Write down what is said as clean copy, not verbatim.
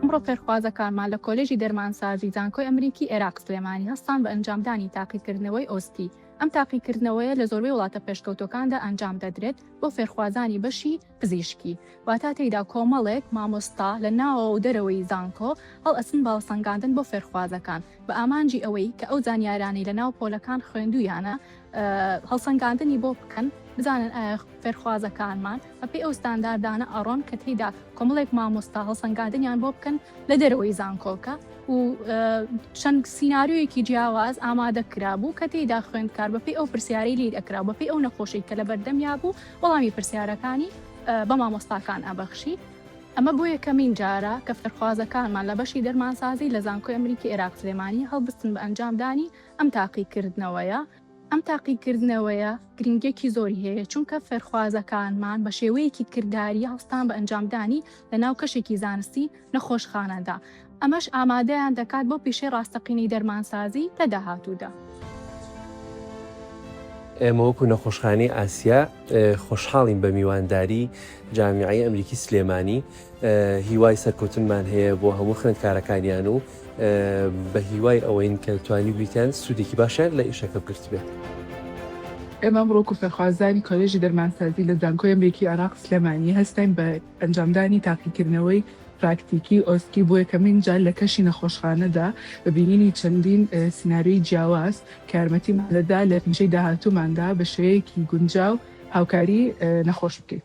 ئەمڕۆ فێرخوازەکانمان لە کۆلێژی دەرمانسازی زانکۆی ئەمریکی ئێراق سلێمانی هەستان بە ئەنجامدانی تاقیکردنەوەی OSCE. ئەم تاقیکردنەوەیە لە زۆربەی وڵاتە پێشکەوتووەکاندا ئەنجام دەدرێت بۆ فێرخوازانی بەشی پزیشکی، واتا تێیدا کۆمەڵێک مامۆستا لە ناوەوە و دەرەوەی زانکۆ هەڵئەسن بە هەڵسەنگاندن بۆ فێرخوازەکان بە ئامانجی ئەوەی کە ئەو زانیارانەی لە ناو پۆلەکان خوێندوویانە هەڵسەنگاندنی بۆ بکەن بزانن ئایا فێرخوازەکانمان بەپێی ئەو ستانداردانە ئەڕۆن کە تێیدا کۆمەڵێک مامۆستا هەڵسەنگاندنیان بۆ بکەن لە دەرەوەی زانکۆکە و چەند سیناریۆیەکی جیاواز ئامادە کرابوو کە تێیدا خوێندکار بەپێی ئەو پرسیارەی لێی ئەکرا و بەپێی ئەو نەخۆشەی کە لەبەردەمیا بوو وەڵامی پرسیارەکانی بە مامۆستاکان ئەبەخشی. ئەمە بۆ یەکەمین جارە کە فێرخوازەکانمان لە بەشی دەرمانسازی لە زانکۆی ئەمریکی ئێراق سلێمانی هەڵبستن بە ئەنجامدانی ئەم تاقیکردنەوەیە. ئەم تاقیکردنەوەیە گرنگیەکی زۆری هەیە چونکە فێرخوازەکانمان بە شێوەیەکی کرداری هەڵستان بە ئەنجامدانی لە ناو کەشێکی زانستی نەخۆشخانەدا، ئەمەش ئامادەیان دەکات بۆ پیشەی ڕاستەقینەی دەرمانسازی لە داهاتوودا. ئێمە وەکو نەخۆشخانەی ئاسیا خۆشحاڵین بە میوانداری جامیعەی ئەمریکی سلێمانی، هیوای سەرکەوتنمان هەیە بۆ هەموو خوێندکارەکانیان و بە هیوای ئەوەین کە توانیبیتیان سوودێکی باشیان لە ئیشەکە بگرتبێت. ئێمە ئەمڕۆ وەکو فێرخوازانی کۆلێژی دەرمانسازی لە زانکۆی ئەمریکی عێراق سلێمانی هەستاین بە ئەنجامدانی تاقیکردنەوەی پراکتیکی OSCE بۆ یەکەمین جار لە کەشی نەخۆشخانەدا بە بینینی چەندین سیناریۆی جیاواز کە یارمەتیمان دەدا لە پیشەی داهاتووماندا بە شێوەیەکی گونجاو هاوکاری نەخۆش بکەین.